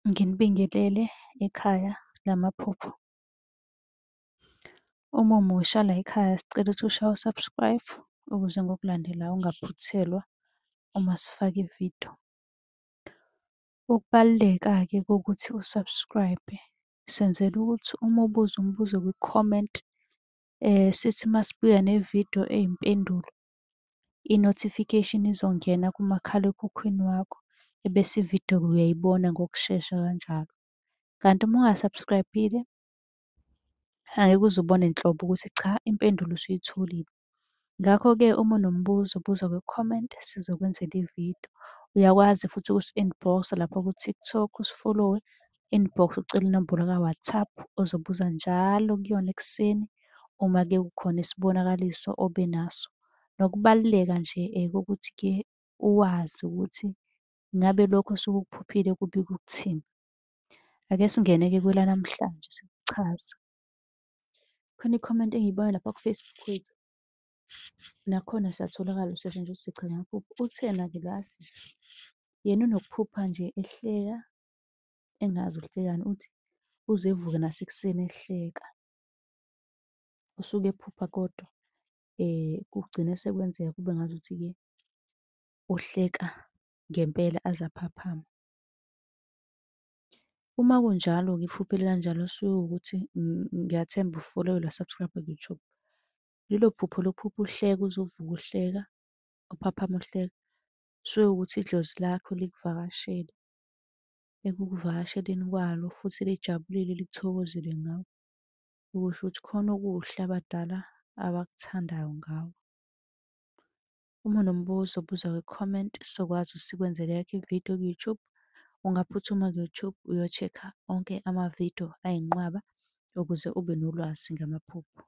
Nginibingelele ekhaya lamaphupho. Uma umusha layikhaya sicela ukuthi ushaye u-subscribe ukuze ngokulandelayo ungaphuthelwa uma sifaka ividiyo. Ukubaluleka-ke kokuthi u-subscribe-e, senzela ukuthi uma ubuza umbuzo kwi-comment, sithi uma sibuya nevidiyo eyimpendulo, i-notification izongena kumakhalekhukhwini wakho, ebese ividiyo-ke uyayibona ngokushesha kanjalo. Kanti uma unga-subscribe-ile, angeke uze ubone nhlobo ukuthi cha impendulo usuyitholile. Ngakho-ke uma unombuzo buza kwi-comment sizokwenzela ividiyo. Uyakwazi futhi ukusi-inbox-a lapha ku-TikTok usifolowe, inbox ucele inombolo ka-WhatsApp ozobuza njalo kuyona ekuseni uma-ke kukhona isibonakaliso obe naso. Nokubaluleka nje kokuthi-ke uwazi ukuthi ngabe lokho osuke ukuphuphile kubika ukuthini. Ake singene-ke kwelanamhlanje sikuchaze. Khona i-comment engiyibone lapha ku-Facebook wethu, nakhona siyatholakala usesha nje uthi Sichaza Ngamaphupho. Uthi ena-ke la sisi, yena unokuphupha nje ehleka, engazi uhlekani, uthi uze evuke nasekuseni ehleka. Usuke ephupha kodwa kugcine sekwenzeka kube ngazuthi-ke uhleka ngempela aze aphaphame. Uma kunjalo-ke iphupho elikanjalo kusuke kuwukuthi ngiyathemba ufolowile wa-subscribe-a ku-YouTube. Lelo phupho lokuphupha uhleka uze uvuke uhleka, uphaphame uhleka, kusuke kuwukuthi idlozi lakho likuvakashele. Ekukuvakasheleni kwalo futhi lijabulile lithokozile ngawe. Okusho ukuthi khona okuhle abadala abakuthandayo ngawe. Uma unombuzo buza kwi-comment sizokwazi ukuthi sikwenzele eyakho ividiyo ku-YouTube. Ungaphuthuma ku-YouTube uyo-check-a onke amavidiyo ayinqwaba ukuze ube nolwazi ngamaphupho.